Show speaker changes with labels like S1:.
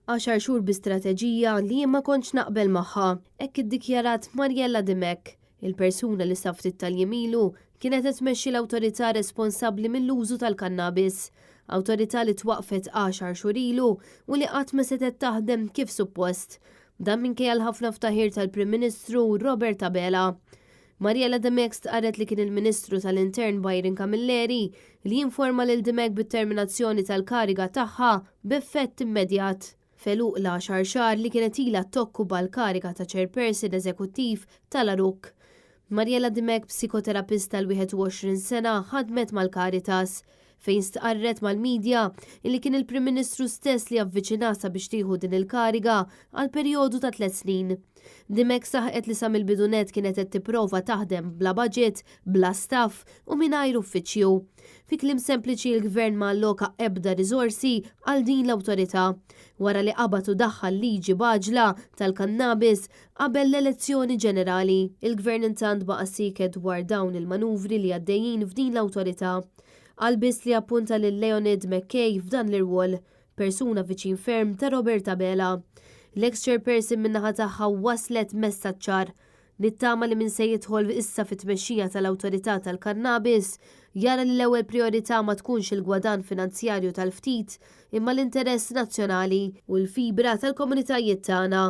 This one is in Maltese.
S1: Għaxar xhur bi strateġija li jien ma kontx naqbel magħha, hekk iddikjarat Mariella Dimech, il-persuna li sa ftit tal-jiem ilu kienet qed tmexxi l-awtorità responsabbli mill-użu tal-kannabis. Awtorità li twaqqfet għaxar xhur ilu u li qatt ma setgħet taħdem kif suppost. Dan minkejja l-ħafna ftaħir tal-Prim Ministru Robert Abela. Mariella Dimech stqarret li kien il-Ministru tal-Intern Byron Camilleri li informa lil Dimech bit-terminazzjoni tal-kariga tagħha b'effett immedjat. F'għeluq l-għaxar xahar li kienet ilha tokkupa l-kariga ta' Chairperson Eżekuttiv tal-ARUC. Mariella Dimech psikoterapista l-21 sena ħadmet mal-Caritas fejn stqarret mal-midja illi kien il-Prim Ministru stess li avviċinatha sabiex tieħu din il-kariga għal perjodu ta' tliet snin. Dimech saħqet li sa mill-bidu nett kienet qed tipprova taħdem bla budget, bla staff u mingħajr uffiċċju. Fi kliem sempliċi l-Gvern ma alloka ebda riżorsi għal din l-awtorità. Wara li qabad u daħħal liġi b'għaġla tal-kannabis qabel l-elezzjoni ġenerali. Il-Gvern intant baqa' sieket dwar dawn il-manuvri li għaddejjin f'din l-awtorità. Qal biss li appunta lil Leonid McKay f'dan l-irwol, persuna viċin ferm ta' Robert Abela. L-eks chairperson min-naħa tagħha wasslet messaġġ ċar. Nittama li min se jidħol issa fit-tmexxija tal-Awtorità tal-Kannabis jara li l-ewwel prijorità ma tkunx il-gwadann finanzjarju tal-ftit imma l-interess nazzjonali u l-fibra tal-komunitajiet tagħna.